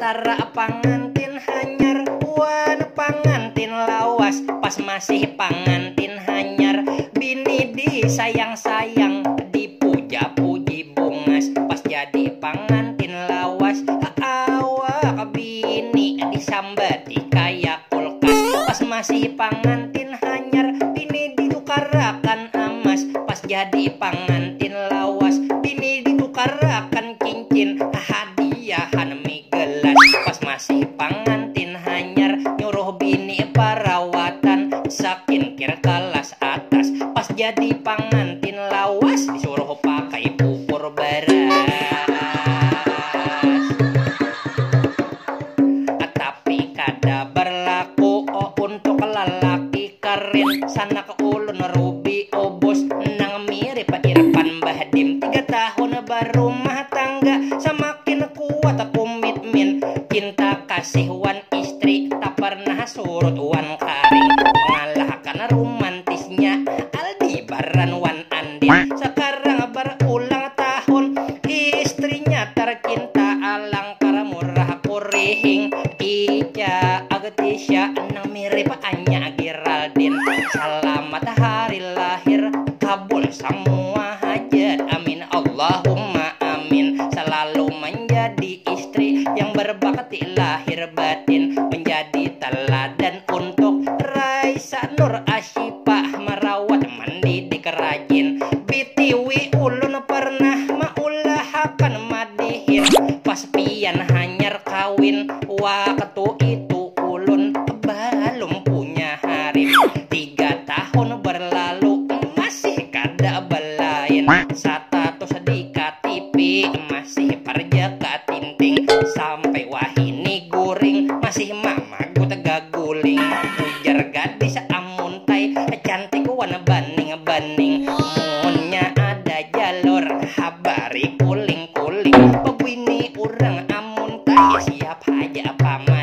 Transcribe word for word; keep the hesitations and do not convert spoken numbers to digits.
Antara pangantin hanyar wan pangantin lawas, pas masih pangantin hanyar, bini disayang-sayang, dipuja-puji bungas, pas jadi pangantin lawas, awak bini disambati kaya kulkas, pas masih pangantin hanyar, bini ditukarakan amas, pas jadi pangantin lawas, bini ditukarakan cincin, hadiahan mi gelas, pas masih pangantin hanyar, nyuruh bini parawatan, skincare kelas atas, pas jadi pangantin lawas, disuruh pakai pupur beras. Tapi kada berlaku, oh, untuk lelaki karin, sanak ulun Ruby Obus, nang mirip Irfan Bahdim, tiga tahun berumah tangga, semakin kuat komitmen, cinta kasih wan istri, tak pernah surut wan karing, mengalahkan romantisnya Aldebaran wan Andin, sekarang berulang tahun, istrinya tercinta alangkar murah kurihing, Ica Agtisha, nang mirip Anya Geraldine, selamat hari lahir, kabul semua hajat, amin Allahumma amin, selalu menjadi istri yang berbakti lahir batin, menjadi teladan untuk Raisa Nur Asyifa, merawat mendidik rajin, B T W ulun pernah maulahakan madihin, pas pian hanyar kawin, waktu itu ulun balum punya harim, tiga tahun berlalu masih kada belain, status di K T P masih parjaka tinting, sampai wahini guring masih mamagut gaguling, ujar gadis amuntai, cantik wan baning-baning, munnya ada jalur habari kuling-kuling, babini urang amuntai, siap haja paman.